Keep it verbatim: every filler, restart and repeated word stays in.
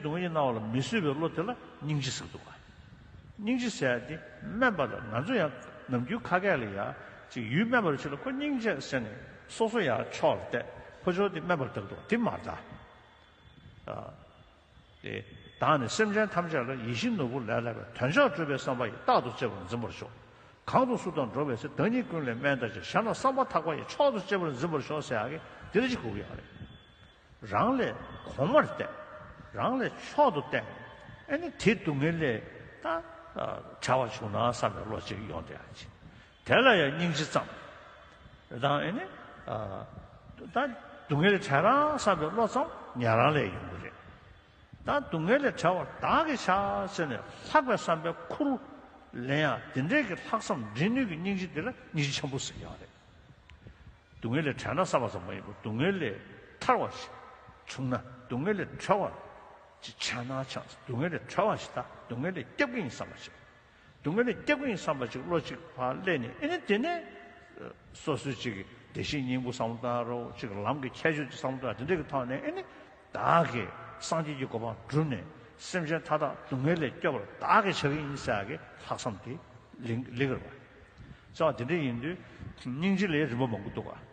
སྡུག་བསྔལ་གྱི་སྣང་བ་ལ་མི་བཟོད་པའི་བློ་དེ་ལ་སྙིང་རྗེ་ཟེར་གྱི་འདུག་ག། སྙིང་རྗེ་ཟེར་ཡ་དེ་དམན་པ་ལ་ང་ཚོ་ཡང་ནམ་རྒྱུན་ཁ་སྐད་ལ་ཡ་ཅིག་ཡུལ་དམན་པ་རུ་ཆེ་ལ་ཁོ་སྙིང་རྗེ་ཟེར་ནས་སོ་སོ་ཡ་ཕྱོགས་ལ་བལྟས། ཕོ་ཕྱོགས་དེ་དམན་པར་བལྟ་གི་འདུག་ག། དེ་མ་རེད་ད། ཨ། དེ་བདག་ནི་སེམས་ཅན་ཐམས་ཅད་ལ། ཡིད་བཞིན་ནོར་བུ་ལས་ལྷག་པའི། དོན་མཆོག་སྒྲུབ་པའི་བསམ་པ་ཡིས། རྟག་ཏུ་གཅེས་པར་འཛིན་པར་ཤོག། གང་དུ་སུ་དང་འགྲོགས་པའི་ཚེ། བདག་ཉིད་ཀུན་ལས་དམན་བལྟ་ཞིང་། གཞན་ལ་བསམ་པ་ཐག་པ་ཡིས། མཆོག་ཏུ་གཅེས་པར་འཛིན་པར་ཤོག་ཟེར་ཡག་གི་དེ་འདྲ་ཅིག་དགོས་ཀྱི་ཡོད་རེད། རང་ལས་གོང་མར་བལྟས། རང་ལས་མཆོག་ཏུ་བལྟས། ཨ་ནི་དེ་སྡུག་བསྔལ་ལས་ད་བྲལ་བར་བྱུང་ན་བསམ་པའི་བློ་ཅིག་ཡོང་བསྡད་ཡག་ཅིག། དེ་ལ་ཡང་སྙིང་རྗེ་ཙམ་དང་། ཨེ་ནི། ཨ། ད་སྡུག་བསྔལ་ལས་བྲལ་རང་བསམ་པའི་བློ་ཙམ་ཉན་རང་ལས་ཡོང་གི་རེད། ད་སྡུག་བསྔལ་ལས་བྲལ་བར་བདག་གིས་བྱ་ཟེར་ནས་ལྷག་པའི་བསམ་པའི་ཁུར་ལེན་ཡང་དེ་འདྲའི་གི་ལྷག་བསམ་འདྲེན་ནུས་ཀྱི་སྙིང་རྗེ་འདི་ལ་སྙིང་རྗེ་ཆེན་པོ་ཟེར་ཡོད་རེད། སྡུག་བསྔལ་ལས་བྲལ་ན་བསམ་པ་ཙམ་མ་ཡིན་པར་སྡུག་བསྔལ་ལས་ཐར་བ་ཞིག་བྱུང་ན། སྡུག་བསྔལ་ལས་གྲོལ་བ་ཅིག་བྱས་ན་ཆགས། སྡུག་བསྔལ་ལས་གྲོལ་བ་ཞིག་དང་སྡུག་བསྔལ་ལས་སྐྱོབ་ཀྱི་ཡིན་བསམ་པ་ཞིག། སྡུག་བསྔལ་ལས་སྐྱོབ་ཀྱི་ཡིན་བསམ་པ་ཅིག་བློ་གཅིག་ཕར་སླེབས་ནས། ཨེ་ནི་དེ་ནས་སོ་སོའི་གཅིག་གི་བདེ་གཤེགས་སྙིང་པོ་བསམ་བློ་བཏང་རོགས། གཅིག་གི་ལམ་གྱི་ཁྱད་ཆོས་ཅིག་བསམ་བློ་བཏང་། དེ་འདྲ་གི་ཐོག་ནས་ཨེ་ནི་བདག་གིས་སངས་རྒྱས་ཀྱི་གོ་འཕང་བསྒྲུབས་ནས་སེམས་ཅན་མཐའ་དག་སྡུག་བསྔལ་ལས་སྐྱོབ་པར་བདག་གིས་བྱ་གི་ཡིན་ཟེར་ཡག་གི་ལྷག་བསམ་དེ་ལེགས་ལེགས་རེད་པ། བྱས་པ་དེ་འདྲ་ཡིན་དུས་སྙིང་རྗེ་ལ་རིམ་པ་མང་པོ་འདུག་ག།